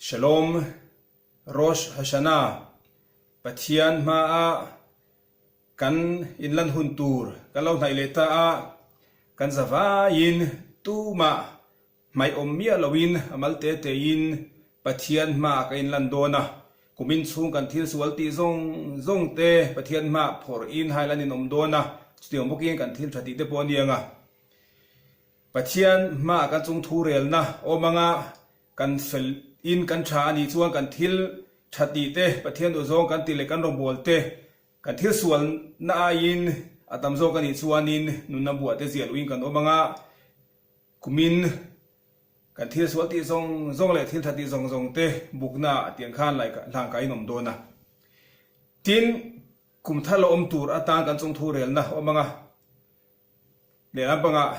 Shalom Rosh Hashanah Pathian hmaah kan inlan hun tur kan lo hnaih leh ta a, kan zavaiin tumah hmaih awm miah loin a mal te tein Pathian hmaah ka inlan dawn a, kumin chhung kan thil sual tih zawng zawng te Pathian hmaah phawrhin hailan in awm dawn a, chutiang bawkin kan thil tha tih te pawh a ni ang a. Pathian hmaah kan chung thu relna awm anga kan fel in kan tha a nih chuan kan thil tha tih te, Pathian duhzawng kan tih leh kan rawngbawl te, kan thil sualna aiin a tam zawk a nih chuanin nunna buah te ziah luhin kan awm anga kumin kan thil sual tih zawng zawng leh thil tha tih zawng zawng te bukna ah tiang khan hlangkaiin awm dawn a. Tin, kum thar la awm tur atan kan chung thu relna awm anga. Lehlam pangah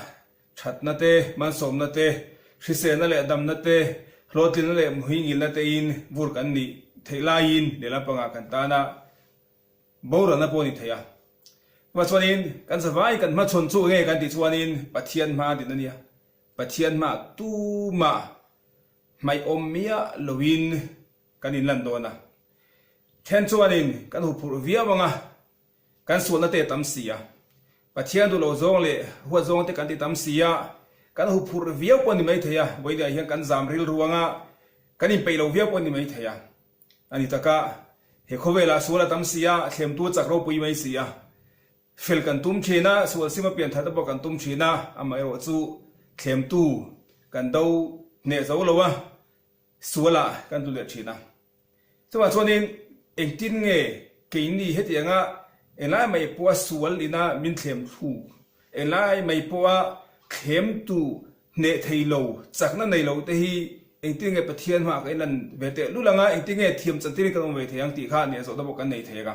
thatna te, malsawmna te, hriselna leh damna te, hlawhtlinna leh muhingilna tein vur kan nih theih laiin lehlam pangah kan tana boralna pawh a ni thei a. Chuvang chuanin kan zavai kan hmachhawn chu enge kan tih chuanin Pathian hma din a nia. Pathian hmaah tumah hmaih awm miah loin kan inlan dawn a. Then chuanin kan huphurh viau ang a. Kan sualna te tam si a, Pathian duh loh zawng leh huat zawng te kan ti tam si a, kan huphurh viau pawh a ni maithei a, vawiinah hian kan zam rilru anga kan inpeih lo viau pawh a ni maithei a. A ni taka, he khawvelah sual a tam si a, thlemtu a chak ropui mai si a, fel kan tum thin a, sual sim a pian that te pawh kan tum thin a, amaherawhchu thlemtu kan do hneh zo lo a, Sualah kan tlu leh thin a. Chuvang chuanin engtin nge keini hetianga englai mai pawha sual ina min thlem thlu, englai mai pawha thlemtu hneh thei lo, chakna nei lo te hi engtin nge Pathian hmaah kan inlan ve teh lul anga, engtin nge thiam chantirin kan awm ve thei ang tih kha nia zawhna pawh kan nei thei anga.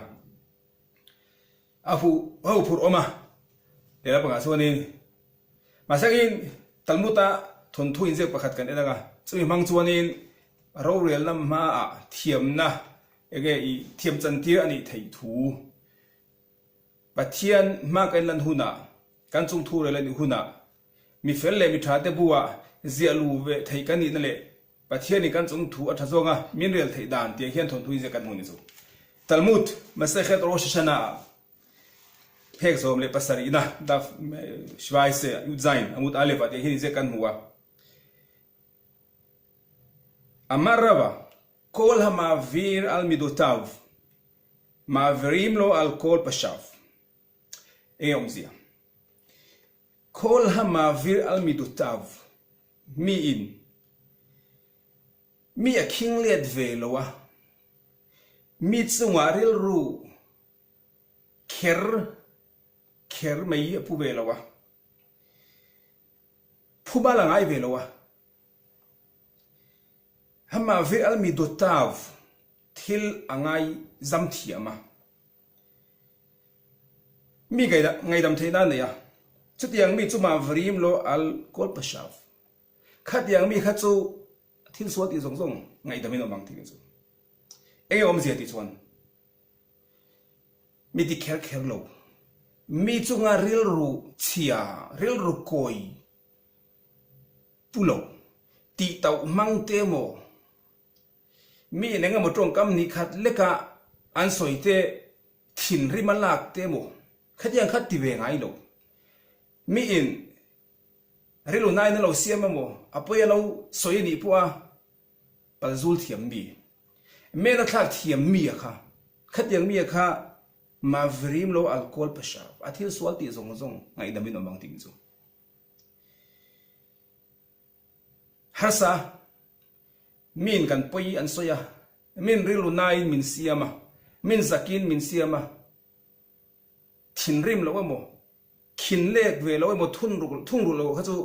A huh ho phurh awm a, lehlam pangah chuanin mahsangin Talmud-a thawnthu inziak pakhat kan en ang a, chumi hmang chuanin rorelna hmaah thiamna enge i thiam chantir a nih theih thu Pathian hma kan lan hunah, kan chung thu rel a nih hunah mi fel leh mi tha te buah ziah lu ve theih kan nihna leh Pathianin kan chung thu a tha zawnga min rel theih dan tiang hian thawnthu inziak kan hmu ni chu. Talmud, Masechet Rosh Hashanah ah phek 17na Daf Shvaise Yud Zayin Amud Aleph ah tiang hian inziak kan hmu a. Amar Rava, Kol hama'avir al midotav, ma'avirim lo al kol pashav. Enge awmzia? Kol hama'avir al midotav, Miin mi a khing let ve lo a, mi chungah rilru kher kher mai a pu ve lo a, phuba la ngai ve lo a. Hamah ve al mi dawtav thil a ngai zam thiam a. Mi ngaidam theihna a nei a, chutiang mi chu Mavrim lo al kawl pashav. Khatiang mi kha chu thil sual tih zawng zawng ngaihdamin awm ang tih chu. Enge awmzia tih chuan mi ti kher kher lo, mi chunga rilru chhia, rilru kawi pu lo, tih tauh hmang te maw, Mi in engemaw tawngkam ni khat leka an sawi te thinrim a lak te emaw khatiang kha ti ve ngai lo. Mi in rilru nain a lo siam emaw a pawi a lo sawi a nih pawh a palzul thiam mi, men a thlak thiam mi a kha khatiang mi a kha mavrim lo alcohol pasha a thil sual tih zawng zawng ngaihdam in awm ang tih chu. Harsa, Min kan pawi an sawi a, min rilru nain min siam a, min zakin min siam a, thinrim loh emaw, khin lek ve loh emaw, thungrulh loh kha chu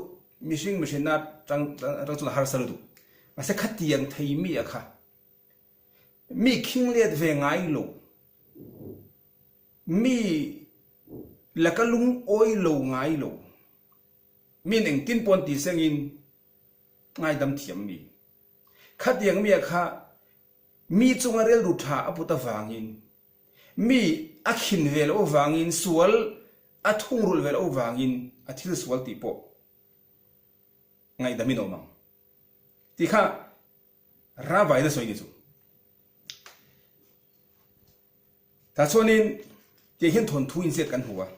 mihring mihrinna atang chuan a harsa lutuk. Mahse khatiang thei mi a kha, mi khing let ve ngai lo, mi laka lungawi lo ngai lo, min engtin pawn ti sengin ngaidam thiam mi. Khatiang mia kha mi chunga rilru tha a put avangin, mi a khin ve loh avangin, sual a thungrulh ve loh avangin a thil sual tih pawh ngaihdamin a awm ang tih kha. Ravain a sawi ni chu. Tah chuanin tiang hian thawnthu inziak kan hmu a,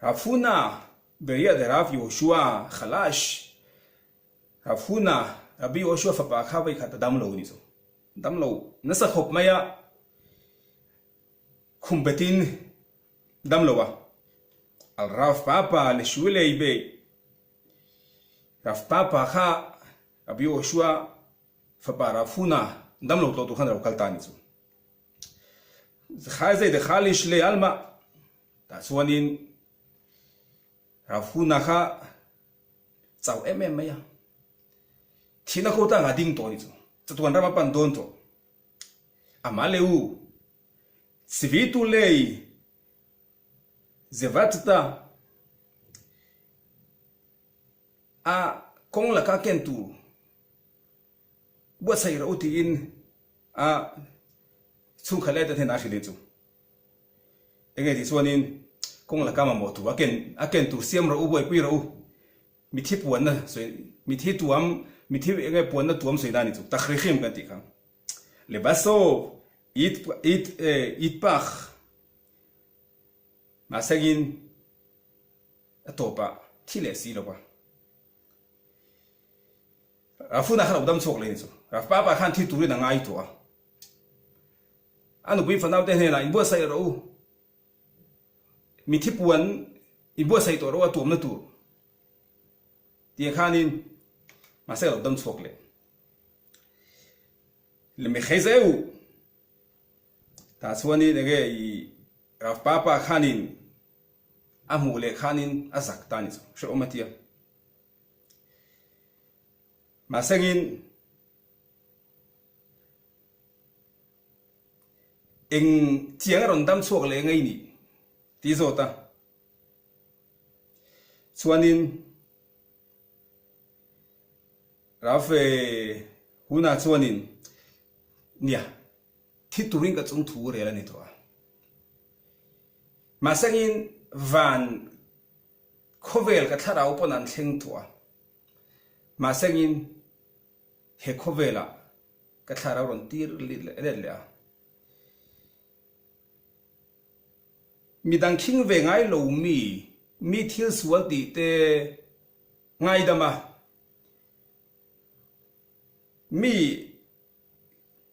Rav Huna, Beria de Rav Yehoshua Khalash, Rav Huna, Rabbi Yehoshua fapa kha vawikhat a dam lo ni chu. Dam lo nasa khawp mai a, khum betin dam lo a, Al Rav Papa le Shulei Bey, Rav Papa kha Rabbi Yehoshua Fapa Rav Huna dam lo tlawh tur khan a lo kal ta a ni chu. Khai zei de Khalish le alma tah chuanin Rav Huna kha chau em em mai a. Thihna ko tlangah ding tawh a ni chu. Chatuan ram a pan dawn tawh. Amah le u Sivitu lei Zevatita a kawng laka ken tur buatsaih rawh u tiin a chhungkhat leh te hnenah a hrilh leh chu. Enge tih chuanin kawng laka mamawh tur a ken a ken tur siam rawh u, buaipui rawh u, mithi puanna sawi mithi tuam mithi enge puanna tuam sawi na ni chu takhrihrim kan tih kha. Lebaso it it itpakh mahsengin a tawpah thi leh si lo va. Rafuna khan a lo dam chhuak leh ni chu. Rafpapa khan thi turin a ngai tawh a. A nupui fanaute hnenah inbuatsaih rawh u, mithi puan inbuatsaih tawh rawh u a tuamna tur tih khanin mahse a lo dam chhuak leh. Lemikhei zeu tah chuanin enge i Rafpapa khanin a hmuh leh khanin a zak ta ni chu hrehawm a tia. Mahsengin eng chiang a rawn dam chhuak leh ngei nih tih zawt a. Chuanin Rafe hunah chuanin nia thi turin ka chung thu rel a ni tawh a. Mahsengin van khawvel ka thlarau pawn an thleng tawh a. Mahsengin he khawvelah ka thlarau rawn tir let leh a. Midang khing ve ngai lo mi, mi thil sual tih te ngaidam a, mi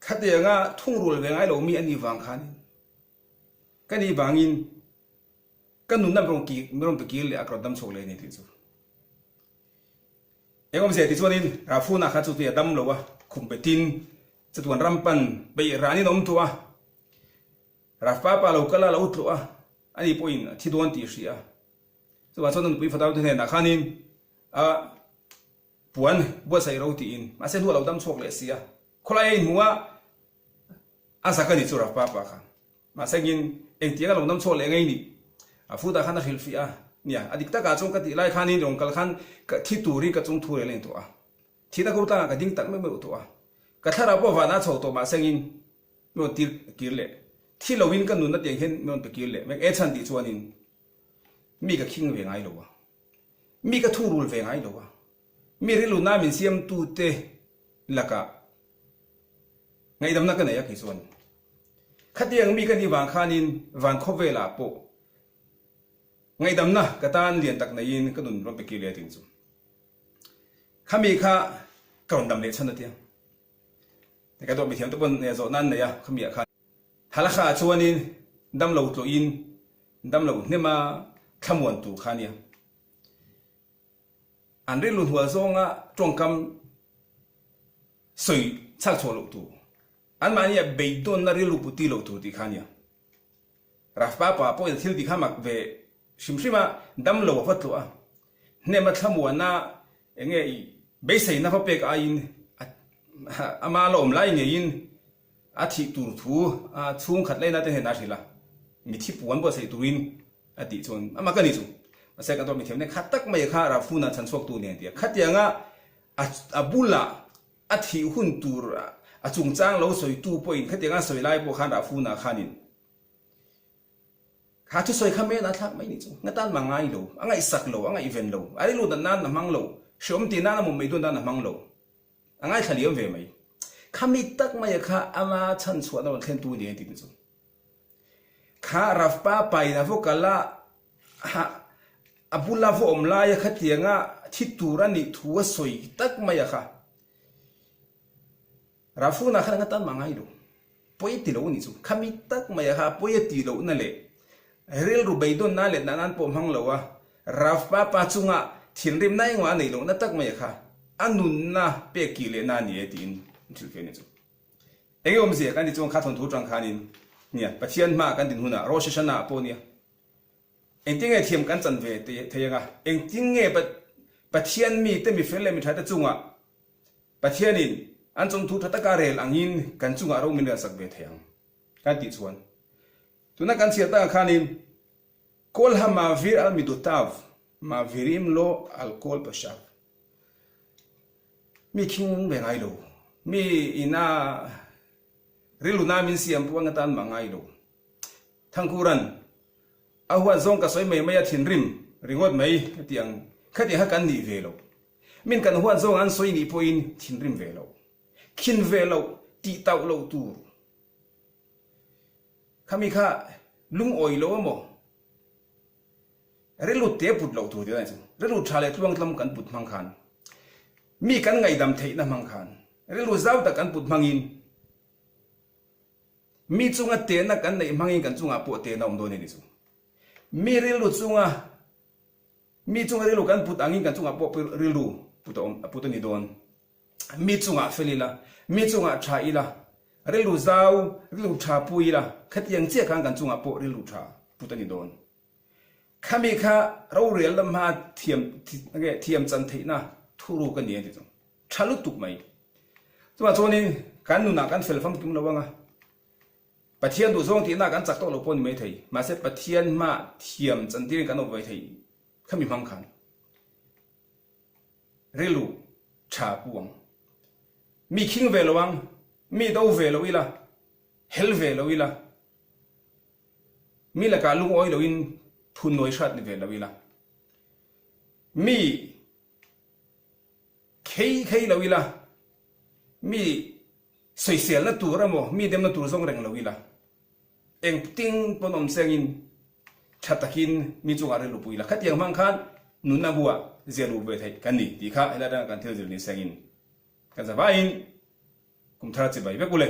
khatianga thungrul ve ngai lo mi a nih vang khanin ka nih vangin ka nunna min rawn min rawn pe kir leh a, ka rawn dam chhuak leh a ni tih chu. Eng awmzia tih chuanin Rafuna kha chu tui a dam lo a, khum betin chatuan ram pan peih ranin a awm tawh a, Rafpa pa lo kal a, lo tlawh a, ani pawhin a thi dawn tih a hria a. Chuvang chuan a nupui fataute hnenah khanin a puan buatsaih ro tiin, mahse hnu a lo dam chhuak leh si a, khawlai a inhmu a, a zak a ni chu Rafpa pa kha. Mahse engin engtiang a lo dam chhuak leh ngei ni? A futah khan a hrilhfiah a, nia, a dik takah chuan ka tih lai khanin rawn kal khan ka thi turin ka chung thu rel a ni tawh a, thihna ko tlangah ka ding tak meuh meuh tawh a, ka thlarau pawh vanah a chho tawh mahse engin min rawn tir kir leh, thi loin ka nunna tiang hian min rawn pe kir leh, mek e chhan tih chuanin mi ka khing ve ngai lo a, mi ka thungrul ve ngai lo a, mi rilruna min siamtute lakah Ngaihdamna ka nei a kei chuan khatiang mi ka nih vang khanin van khawvelah pawh ngaihdamna ka tan lian tak neiin ka nun rawn pe kir leh a ting chu. Khami kha ka rawn dam leh chhan a tia. Ka dawt mithiam te pawn zawhna an nei a khami ah khan. Halakha ah chuanin damlo tlawhin damlo hnema thlamuan tur kha a nia. An rilru hnual zawnga tawngkam sawi chhak chhuah loh tur, anmahnia beidawnna rilru pu ti loh tur tih kha a nia. Rafpa pa pawhin a thil tih kha mak ve hrim hrim a, damlo a va tlawh a, hnema thlamuana eng nge i beiseina va pek aiin ama la awm lai ngeiin a thih tur thu a chhungkhat laina te hnenah a hrilh a, mithi puan buatsaih turin a tih chuan amah ka ni chu. Mahse kan dawt mithiam nen khat tak mai kha Rafuna chhanchhuaktu nen tia khatianga a bulah a thih hun tur a chungchang lo sawitu pawhin khatianga sawi lai pawh khan Rafuna khanin kha thusawi kha men a thlak mai ni chu. Ngatan mah ngai lo, a ngaihsak lo, a ngaihven lo, a rilru nat nan a hmang lo, hreawm tih nan a mawm mai dawn nan a hmang lo. A ngaithla liam ve mai. Khami tak maia kha ama chhan chhuahna rawn thlentu a ni ang tih te chu. Kha Rav Papa in a va kal a, a bula va awm laia khatianga thi tur a nih thu a sawi tak maia kha. Rav Huna khan anga tan mah ngai lo. Pawi ti lo a nih chu. Khami tak maia kha pawi a tih lohna leh rilru beidawn nan leh nah nan pawh hmang lo a, Rav Papa chunga thinrimna engmah a neih lohna tak maia kha a nunna pek kih lehna a ni e tiin an hrilhfiah a nih chu. Enge awmzia kan ti chuan kha thawnthu atang khanin nia Pathian hmaah kan din hunah Rosh Hashanah pawh nia engtin nge thiam kan chan ve thei anga engtin nge Pathian mite mi fel leh mi tha te chungah Pathianin an chawngthu tha taka rel angin kan chungah ro min relsak ve thei ang kan tih chuan tuna kan chhiar takah khanin Kol ha mavir al midotav mavirim lo al kol pashav Mi khing ve ngai lo. Mi ina rilru na min siam pawh anga tan mah ngai lo. Thangkuran a huat zawng ka sawi mai mai a thinrim ringawt mai hetiang khatiang kha kan nih ve lo. Min kan huat zawng an sawi nih pawhin thinrim ve lo. Khin ve lo tih tauh loh tur. Khami kha lungawi lo emaw? Rilru te put loh tur tih chu rilru tha leh tluangtlam kan put hmang khan mi kan ngaihdam theihna hmang khan rilru zau tak kan put hmangin mi chunga tehna kan neih hmangin kan chungah pawh tehna awm dawn a ni chu. Mi rilru chunga mi chunga rilru kan put angin kan chungah pawh rilru put a awm put a ni dawn. Mi chungah fel ila, mi chungah tha ila, rilru zau, rilru tha pu ila, khatiang chiah khan kan chungah pawh rilru tha put a ni dawn. Khami kha rorel lam hma thiam nge thiam chan theihna thuruk a ni a ti chu. Tha lutuk mai. Chuvang chuanin kan nunah kan fel famkim lo anga Pathian duhzawng tihna kan chak tawh lo pawh ni mai thei. Mahse Pathian hma thiam chan tirin kan awm ve thei khami hmang khan rilru tha pu ang. Mi khing ve lo ang, mi do ve lo ila, hel ve lo ila. Mi lakah lungawi loin phunnawi hrat ni ve lo ila, mi khei khei lo ila, mi sawiselna tur emaw mi demna tur zawng reng lo ila, engtin pawn awm sengin tha takin mi chungah rilru pui ila, khatiang hmang khan nunna buah zia luh ve theih kan ni tih kha helai atanga kan thil zir ni sengin kan zavaiin kum thar chibai vek u le.